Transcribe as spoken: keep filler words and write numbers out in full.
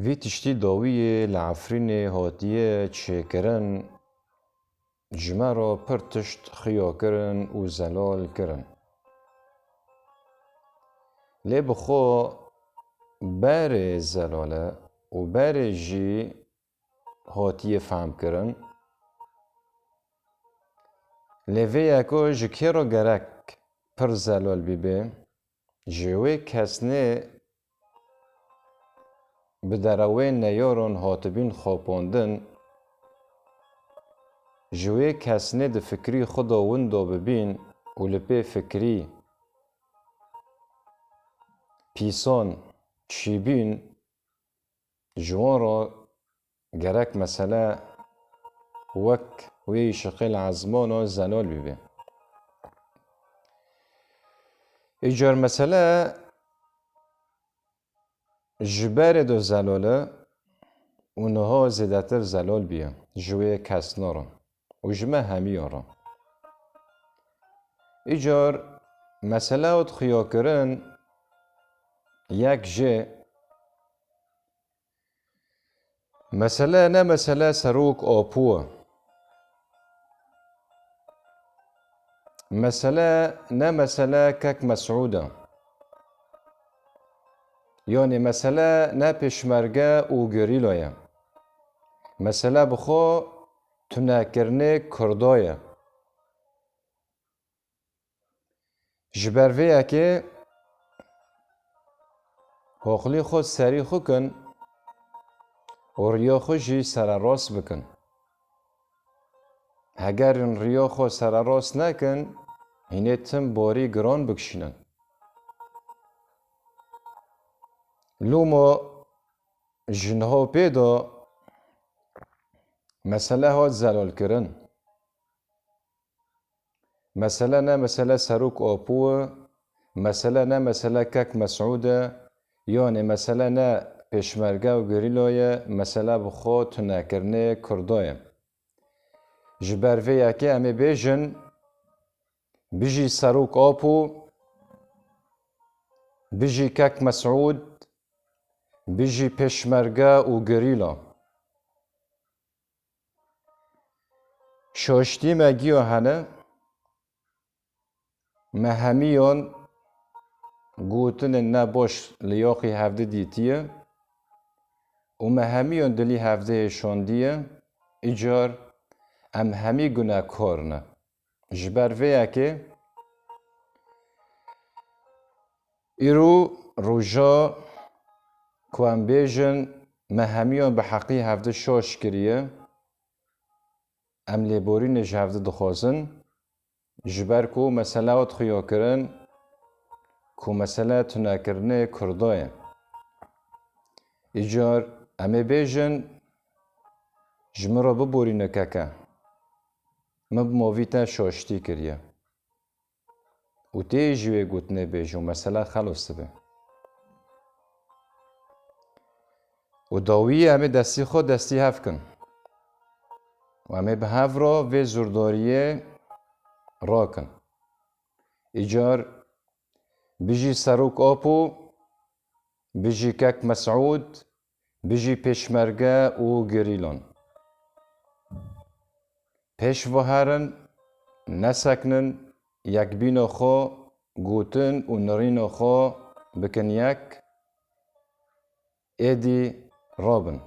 Vî tiştî dawiyê li Efrînê hatiye çêkirin, ji me re pir tişt xiya kirin û zelal kirin. Lê bi xwe berê zelal e û berê jî hatiye fehmkirin. Lê vê yeko ji kê re gerek pir zelal bibe? Ji wê kesnê bi derewên neyaran hatibîn xapandin, ji wê kesnê di fikrî xwe de winda bibîn û li pê fikrî pîsan çîbîn, ji wan re gerek mesele wek wê îşiqê li ezmana zelal bibe. Îcar mesele ji berê de zelal e û niha zêdetir zelal biye ji wê kesna re û ji me hemiyan re. Îcar mesele û xiyakirin yek jê Mesele ne mesele serok Apo e. Mesele ne mesele kek Mesûd e. Yanî mesele ne pêşmerge û gerîla ye. Mesele bi xwe tunekirinê Kurda ye. Ji ber vê yekê hoqlî xwe serî xwe kin û riya xwe jî sererast bikin. Heger in riya xwe sererast nekin, hînê tim borî giran bikişînin. Loma ji niha pê de mesele hat zelalkirin. Mesele ne mesele serok Apo e, mesele ne mesele kek Mesûd e, yanê mesele ne pêşmerge û gerîla ye, mesele bi xwe tunekirinê Kurda ye. Ji ber vê yekê em ê bêjin, bijî serok Apo, bijî kek Mesûd, bijî pêşmerge û gerîla. Şaştî me giya hene, me hemiyan gotinên ne baş li yaqî hevdi dîtiye û me hemiyan dilî hevdeyê şandiye, îcar em hemî gunekar ne. Ji ber vê yekê îro roja ku em bêjin me hemiyan bi heqî hevdi şaş kiriye, em lêborînê ji hevdi dixwazin, ji ber ku mesele hat xuya kirin ku mesele tunekirinê Kurda ye. Îcar em ê bêjin, ji min re biborîne keke, min bi movî te şaştî kiriye. Û tê ji wê gotinê bêje û mesele xelos dibe. Û dawiyê em ê destî xwe destî hev kin. Û em ê bi hev re vê zûrdariyê rakin. Îcar bijî serok Apo, bijî kek Mesûd, bijî pêşmerge û gerîlan. Pêş ve herin, nesekinin, yekbîna xwe, gotin û nirîna xwe bikin yek, êdî rabin.